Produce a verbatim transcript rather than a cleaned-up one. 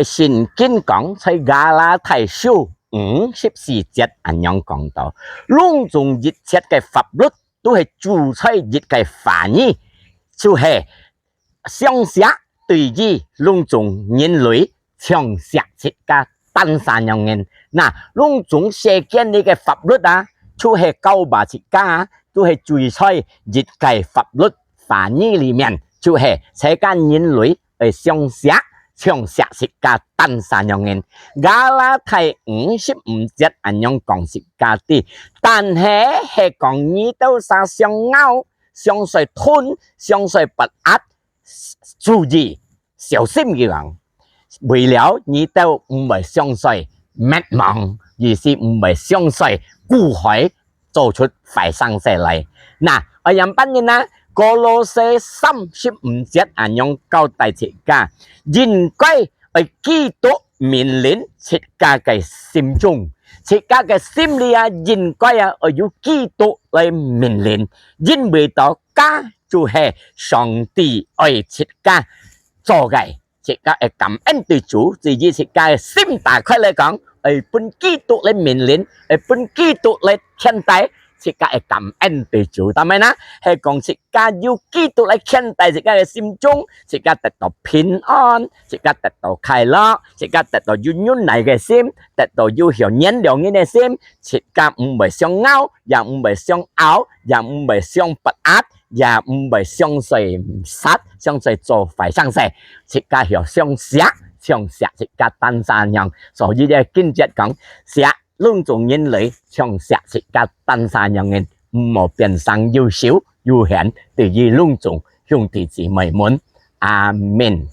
聖經講在加拉太書五十四節恁樣講到，攏總一切个法律都係注在一个話語，就係相惜。對於攏總人類像惜自家單儕樣仔。那攏總世間裡个法律啊，就係教導自家啊，都係注在一个法律話語裡面，就係世間人類愛相惜，像惜自家單儕樣仔。加拉太五十五節恁樣講自家知，但係係講你兜儕相拗、相衰吞、相衰不壓，注意，小心佢講，為了你兜毋會相衰滅亡，意思毋會相衰苦海，做出壞生事來。那，愛仰般呢？歌羅西三十五節恁樣交代自家，應該愛基督命令自家个心中，自家个心裡啊，應該啊愛有基督來命令，因為到家就係上帝愛自家做个。自家愛感恩對主，至於自家个心打開來講，愛分基督來命令，愛分基督來牽帶，自家愛感恩對主。但係呢，係講自家有基督來牽帶自家个心中，自家得到平安，自家得到快樂，自家得到有忍耐个心，得到有曉原諒人个心，自家毋會相拗，也毋會相拗，也毋會相不壓，也毋會相衰殺，相衰做壞生事，自家曉相惜，像惜自家單儕樣。所以這經節講，惜攏總人類像惜自家單儕樣仔，毋好變成又羞又嫌，對於攏總兄弟姊妹們。阿們。